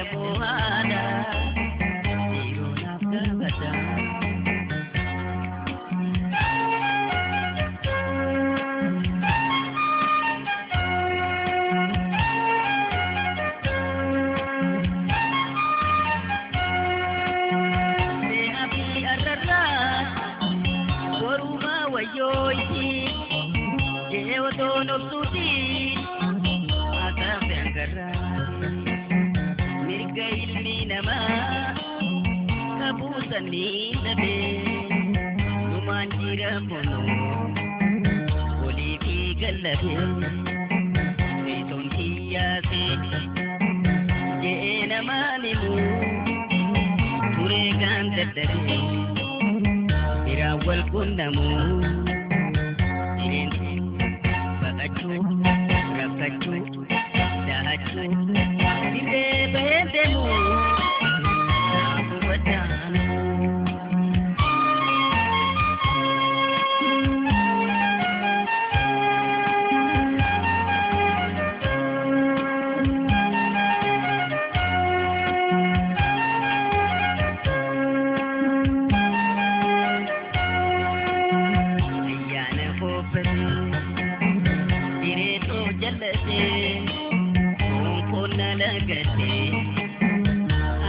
Ayyadamoo haadha yeroo naaf gaafata. Mirga ilmi namaa kabuusanii dhabee numaan jira monoo olii fi gallabee seetoon kiyyaasee je'ee namaan himuu turee gaan dadhabee biraan wal qunnamuu jireen baqachuu rakkachuu dahachuu dirree bahee deemuu naaf hubataanu. Ayyaana foofate direetoo jallatee konkoon alagatee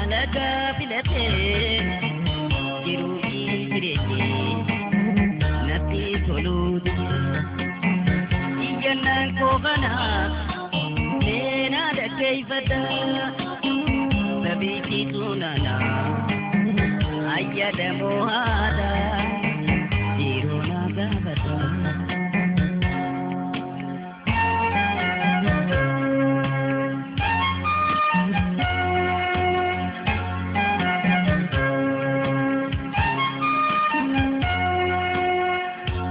alagaa filatee jiruu fi jireenyi natti toluu dide. Iyyannaan koo kana seenaa dhaggeeffadha sabiitii nana ayyadamoo haadha yeroo naa gaafata.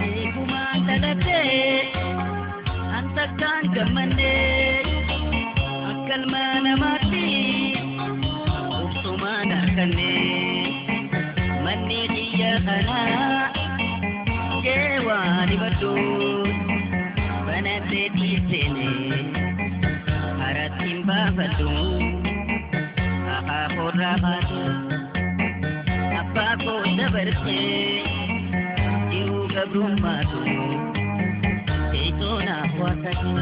Eegumaan dhalatee an takkaan gammannee akka ilma namaatti obsumaan harkannee manni xiyya kanaa jee waan hibadhu banadhee dhiiseenee haratti hin baafadhu akaakoorraa baate abbaa koo dabarsee jiruu gabrummaatu teessoo naaf waaqate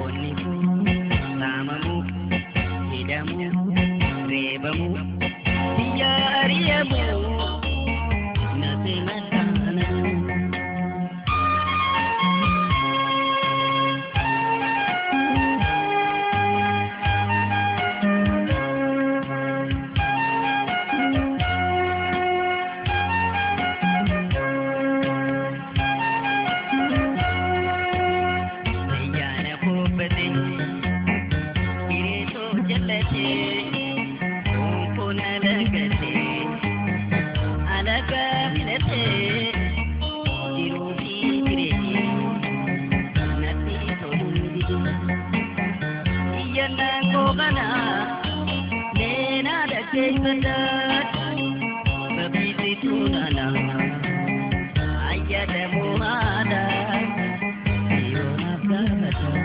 onni koo saamamuu hidhamuu reebamuu biyya ari'amuu na seemataana. Ayyaana foofate hireetoo jallatee konkoon alagatee alagaa filatee jiruu fi jireenyi natti toluu dide. Iyyannaan koo kana leenaa dhaggeeffadha babiisituu nana ayyadamoo haadha yeroo naaf gaafata.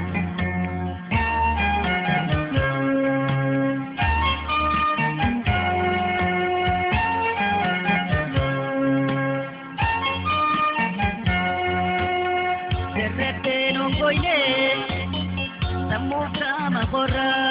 Darrattee nongoylee sammuu qaama qorraa.